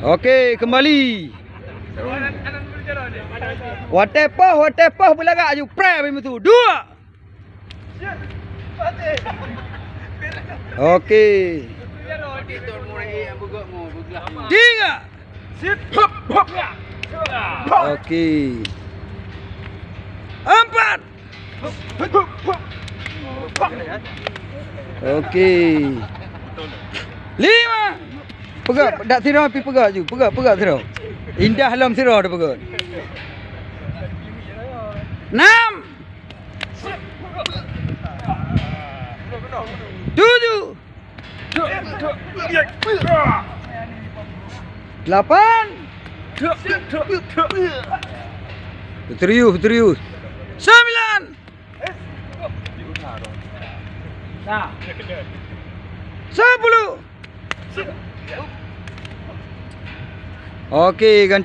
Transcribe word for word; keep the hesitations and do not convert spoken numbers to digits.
Oke, kembali. Watèe poh, watèe poh beulagak aju. Preh bak musoh. Dua. Oke. Tiga. Oke. Empat. Oke. Lima. Peugah, dak sidroe pi peugah ju. Peugah, peugah sidroe. Indah lom sidroe dak peugah. Enam. Tujuh. Lapan. Serius, serius. Sembilan. Sepuluh. Oke, ganti.